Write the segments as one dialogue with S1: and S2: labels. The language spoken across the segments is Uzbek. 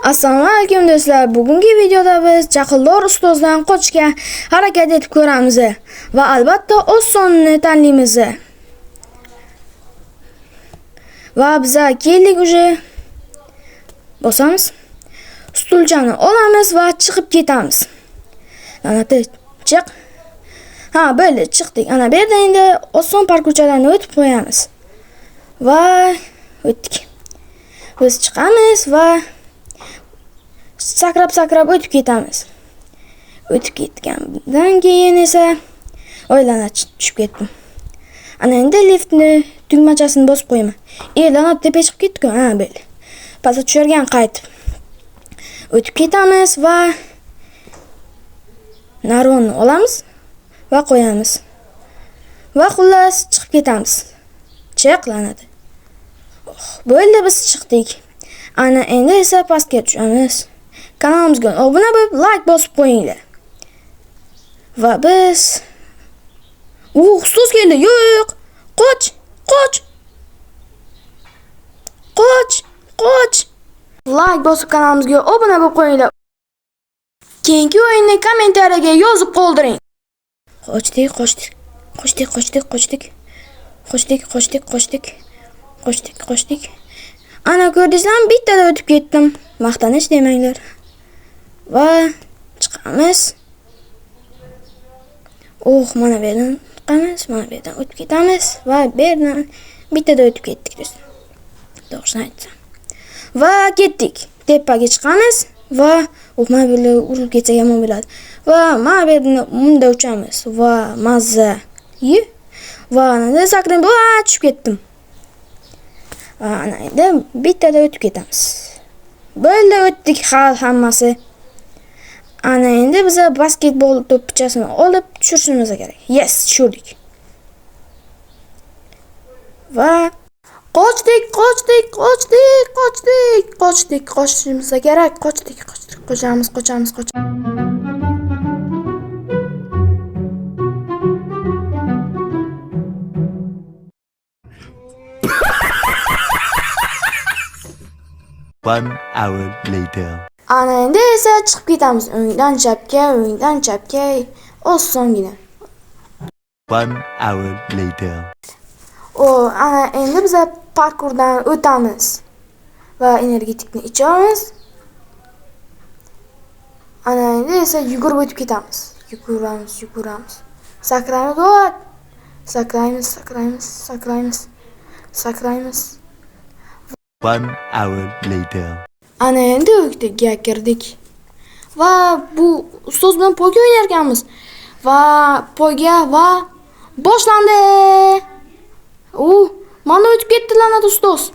S1: Assalomu alaykum do'stlar. Bugungi videoda biz Chaqildor ustozdan qochishga harakat etib ko'ramiz va albatta osonini tanlaymiz. Va biza keldik уже. Bosamiz. Stulchani olamiz va chiqib ketamiz. La'nati, chiq. Ha, bo'ldi, chiqdik. Ana bu yerda endi oson parkurchalarni o'tib qo'yamiz. Va o'tdik. Biz chiqamiz va sakrab-sakrab o'tib ketamiz. O'tib ketgandan keyin esa oy la'nat, tushib ketdim. Ana endi liftni tugmachasini bosib qo'yaman. La'nat, tepaga chiqib ketdik-ku. Ha, bo'ldi. Pastga tushargan qaytib. O'tib ketamiz va narvonni olamiz va qo'yamiz. Va xullas chiqib ketamiz. Chiq la'nat. Oh, bo'ldi, biz chiqdik. Ana endi esa pastga tushamiz. Kanalimizga obuna bo'lib, like bosib qo'yinglar. Va biz ustoz keldi. Yo'q. Qoch, qoch. Qoch, qoch. Like bosib kanalimizga obuna bo'lib qo'yinglar. Keyingi o'yinni kommentariyaga yozib qoldiring. Qochdik, qochdik. Qochdik, qochdik, qochdik. Qochdik, qochdik, qochdik. Qochdik, qochdik. Ana ko'rdingizlarmi, bittada o'tib ketdim. Maqtanish demanglar. Va chiqamiz. Oh, mana bu yerdan chiqamiz, mana bu yerdan o'tib ketamiz va bu yerdan bittada o'tib ketdik do'stlar. To'g'risini aytsam. Va ketdik. Tepaga chiqamiz va oh, mana bu yerda urilib ketsak yomon bo'ladi. Va mana bu yerdan bunda uchamiz va mazza. Yi. Va ana sakrab, va tushib ketdim. Va ana endi bittada o'tib ketamiz. Bo'ldi, o'tdik hal hammasi. Ana endi biza basketbol to'pchasini olib tushirishimiz kerak. Yes, tushirdik. Va qochdik, qochdik, qochdik, qochdik, qochdik, qochishimiz kerak, qochdik, qochdik, qochamiz, qochamiz, qochamiz.
S2: One hour later.
S1: Ana endi esa chiqib ketamiz. O'ngdan chapga, o'ngdan chapga, osongina.
S2: 1 hour later.
S1: O, ana endi biz parkurdan o'tamiz va energetikni ichamiz. Ana endi esa yugurib o'tib ketamiz. Yuguramiz, yuguramiz. Sakraymiz, what? Sakraymiz, sakraymiz, sakraymiz. Sakraymiz.
S2: 1 hour later.
S1: Ana endi o'ktaga kirdik. Va bu ustoz bilan poyga o'ynarkanmiz. Va poyga va boshlandi. U mana o'tib ketdi la'nat ustoz.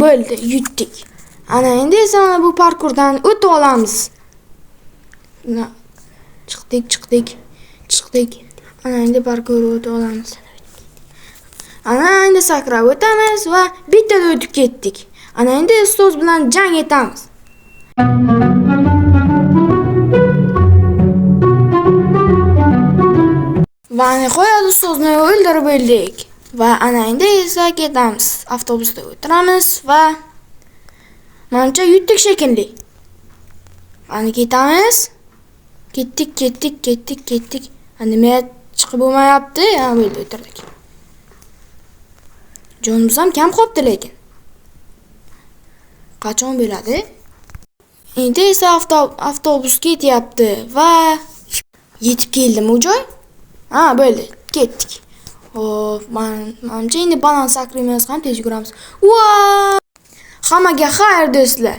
S1: Bo'ldi, yutdik. Ana endi esa mana bu parkurdan o'tib olamiz. Na, chiqdik, chiqdik, chiqdik. Ana endi parkur o'tib olamiz. Ana endi sakrab o'tamiz va bittada o'tib ketdik. Ana endi ustoz bilan jang etamiz. Va nihoyat ustozni o'ldirib bo'ldik. Va ana endi esa ketamiz. Avtobusda o'tiramiz va manimcha yutdik shekilli. Ana ketamiz. Ketdik, ketdik, ketdik, ketdik. Nima chiqib bo'lmayapti? Ha, bo'ldi, o'tirdik. Jonimiz ham kam qolibdi lekin. Qachon bo'ladi? Endi esa avtobus ketyapti va yetib keldim u joy. Ha, bo'ldi, ketdik. Hop, manimcha endi banan sakraymiz ham tez yuguramiz. Va hammaga xayr do'stlar.